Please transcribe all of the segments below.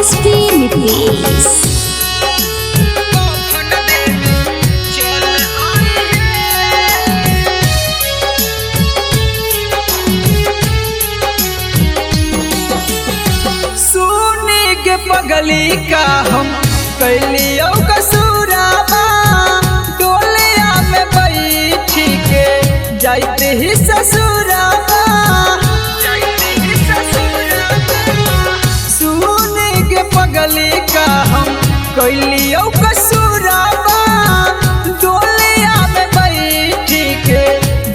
SP Nitesh. सुने के पगली का हम कैलियो कसूराबा, डोलिया में बैठी के जाते ही ससुराबा। सुने के पगली का हम कैलियो कसूराबा, डोलिया में बैठी के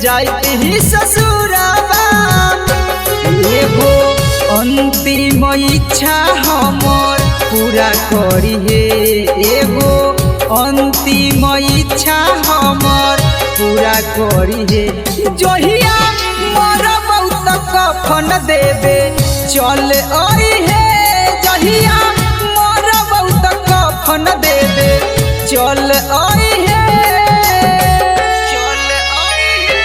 जाते ही ससुराबा। एगो अंतिम इच्छा हमर पूरा करी हे, एगो अंतिम इच्छा हमर पूरा करी हे। जहिया मरबौ त कफन देबे चल आई हे, जहिया मरबौ त कफन देबे चल आई हे, चल आई हे।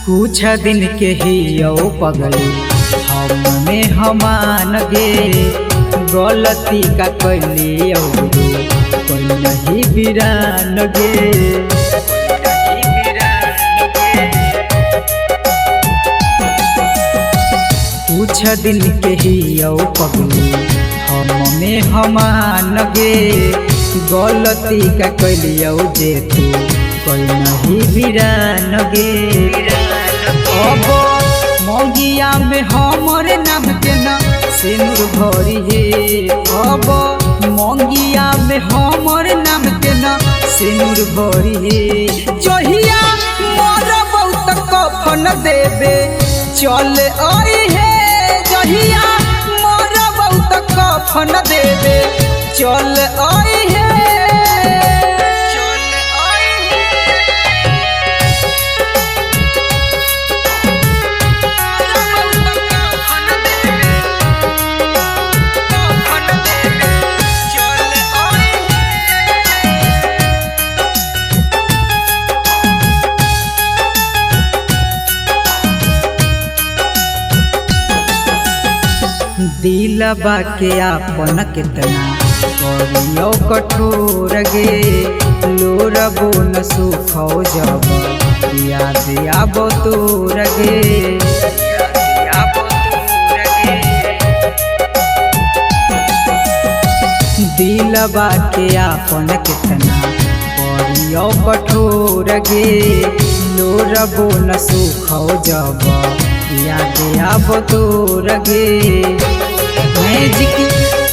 कुछ दिन के ही यो पगली हमें हमान गे, गलती का कैली कोई नहीं बिरान गे। कुछ दिन के ही यो पगली हमें हमान गे, गलती का कैली जे तू कोई नहीं बिरान गे। अब मौगिया में हमर नाम के न सिनुर भरी हे, अब मौगिया में हमर नाम के न सिनुर भरी हे। जहिया मरबौ त कफन देबे चल आई हे, जहिया मरबौ त कफन देबे चल आई हे, चल आई हे। दिलबा के आपन केतना करियो कठोर गे, लोरबो न सुखौ जब याद आबो तोर गे। दिलबा के आपन केतना करियो कठोर गे, लोरबो न सुखौ जब याद आबो तोर गे। मैजिक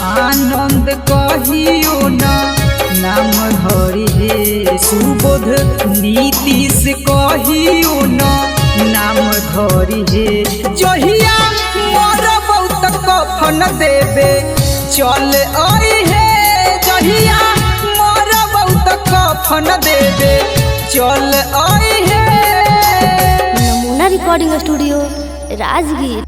आनंद कहियो न नाम धरी हे, सुबोध नीतीश कहियो न नाम धरी हे। जहिया मरबौ त कफन देबे चल आई हे, जहिया मरबौ त कफन देबे चल आई हे। नमूना रिकॉर्डिंग स्टूडियो राजगीर।